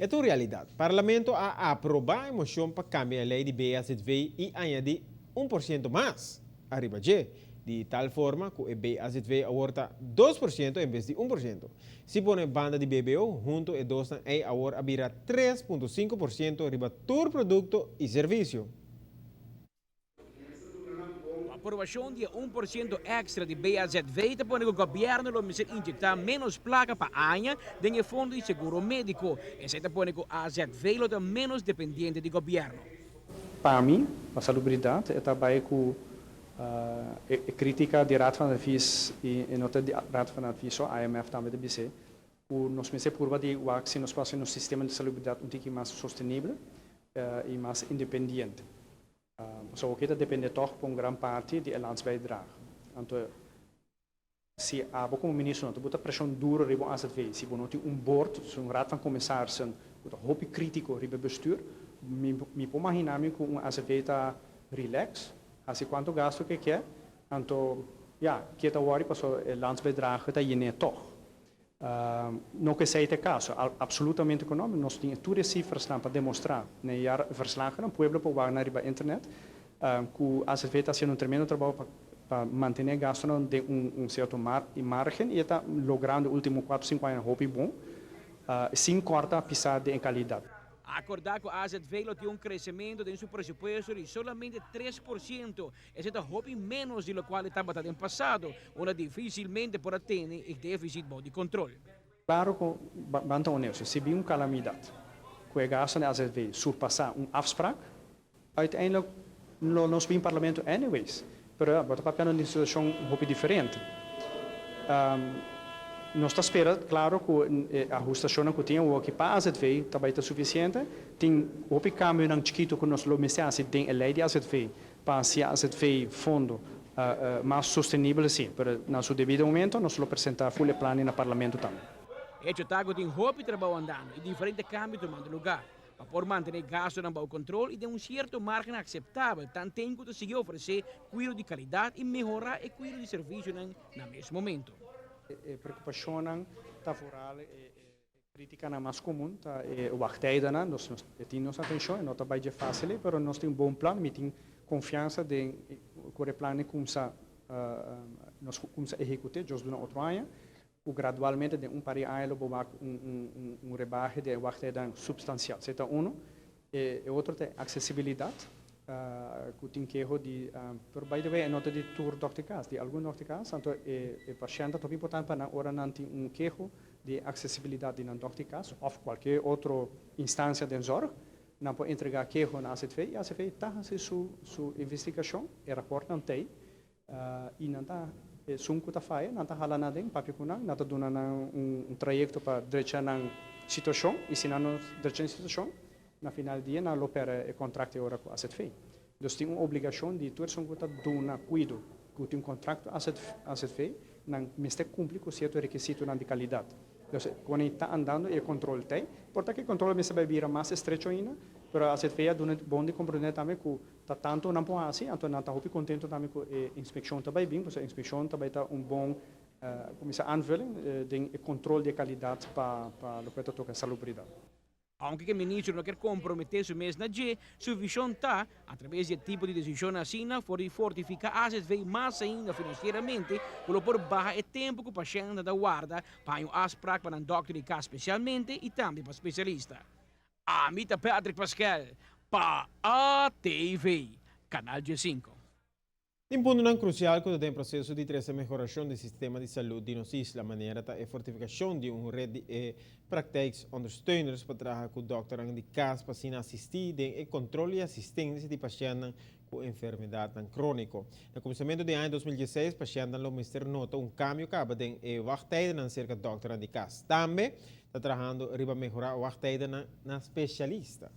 E ta un realidat. Parlamento a aprobá e moshon pa kambia e lei di BAZV i añadí 1% mas ariba dje, di tal forma ku e BAZV awor ta 2% en bes di 1%. Si pone banda di BBO huntu e dosnan ei awor a bira 3.5% riba tur produkto i servisio. Aprobacion di e 1% extra di BAZV ta pone cu gobierno lo mester inyecta menos placa pa aña den e fondo di seguro medico. Esey ta pone cu AZV lo ta menos dependiente di gobierno. Pa mi, pa salubridad, e ta bay cu e critica di Raad van Advies y no ta di Raad van Advies so, IMF tambe ta bis'e, cu nos mester purba di wak si nos por haci nos sistema di salubridad un tiki mas sostenibel y mas independiente. Pasobra oke ta depende tòg pa un gran parti di e landsbijdrage. Anto si abo komo minister no ta buta preshon duro riba un AZV, si bo no tin un board, un raad van commissarissen ku ta hopi kritiko riba e bestuur, mi mi por magina mi ku un AZV ta relax, hasi kuantu gastu ku e ke, anto ya, ke ta wòri pasobra e landsbijdrage ta yen'é tòg. No ku esei ta e kaso, absolutamente ku no. Nos tin tur e sifrasnan pa demostrá na e jaarverslagennan. Pueblo por wak nan riba internet ku AZV ta hasiendo un tremendo trabou pa pa mantené e gastunan den un sierto margen i e ta logrando e ultimo kuater sinku añanan hopi bon sin kòrta pisá den e kalidat. Akordá ku AZV lo tin un kresementu den su presupuesto di solamente 3%. Esei ta hopi ménos di lokual e tabata den pasado, unda difísilmente por a tene e défisit bou di kontrol. Klaro ku ban ta honesto, si bin un kalamidat ku e gastunan di AZV surpasá un afsprak, uiteindelijk lo nos bin parlamento anyways. Pero ya, bo ta papiando di un situashon hopi diferente. Nos ta spera, klaro, ku e ahustashonnan ku tin awoki pa AZV ta bai ta sufisiente. Tin hopi kambionan chikitu ku nos lo mester hasi den e lei di AZV pa haci AZV fondo mas sostenibel si, pero na su debido momento nos lo presenta full e plannan na Parlamento tambe. Hecho ta cu tin hopi trabao andando y diferente cambio tumando lugar pa por mantene gastonan bao control y den un cierto margen aceptabel tanten cu ta sigui ofrece cuido di calidad y mehora e cuido di servicionan na mes momento. E preocupacionnan ta vooral e Kritikanan mas komun ta e wachttijdennan, nos e tin nos atenshon, e no ta bai dje fásil ei, pero nos tin un bon plan, mi tin konfiansa den ku e plannan kumsa nos kumsa ehekut'é djos duna otro aña, ku gradualmente den un par di aña lo bo wak un un rebahe den e wachttijdennan supstansial. Esei ta unu. E otro ta e aksesibilidat, ku tin keho di, pero by the way e no ta di tur dòkter kas, di algun dòkter kas, anto e pashènt ta hopi importante pa nan ora nan tin un keho di e aksesibilidat di nan dòkter kas òf kualke otro instansia den zòrg, nan por entregá keho na AZV i AZV ta hasi su su investigashon, e rapòrtnan t'ei i nan ta esun ku ta faya nan ta hala nan aden papia ku nan, nan ta duna nan un trayekto pa drecha nan situashon i si nan no drecha nan situashon na final di dia nan lo pèrdè e kontrakt e ora ku AZV. Dus tin un obligashon di tur esun ku ta duna kuido ku tin un kontrakto AZV nan mester kumpli ku sierto rekisitonan di kalidat. Dus kon e ta andando i e kontrol ta ei. Por ta ku e kontrol mester bai bira mas estrecho ainda, pero AZV a duna bon di komprondé tambe ku ta tantu nan por hasi, anto nan ta hopi kontentu tambe ku e inspekshon ta bai bin, pasobra e inspekshon ta bai ta un bon kuminsá aanvulling den e kontrol di e kalidat pa loke ta toka salubridat. Aunke ku e ministro no kier komprometé su mes na dje, su vishon ta, atraves di e tipo di desishonnan asina, for di fortifiká AZV mas ainda finansieramente ku lo por baha e tempu ku pashèntnan ta warda pa haña un afsprak pa nan dòkter di kas spesialmente i tambe pa spesialista. Ami ta Patrick Paskel pa ATV, Kanal 15. Tin puntonan krusial ku ta den proseso di trese mehorashon di sistema di salud di nos isla, manera ta e fortifikashon di un red di e praktijksondersteuners pa traha ku dòkternan di kas pa asina asistí den e kontrol i asistensia di pashèntnan ku enfermedatnan króniko. Na kuminsamentu di aña 2016 pashèntnan lo mester nota un kambio kaba den e wachttijdennan serka dòkternan di kas. Tambe ta trahando riba mehorá wachttijdennan na spesialista.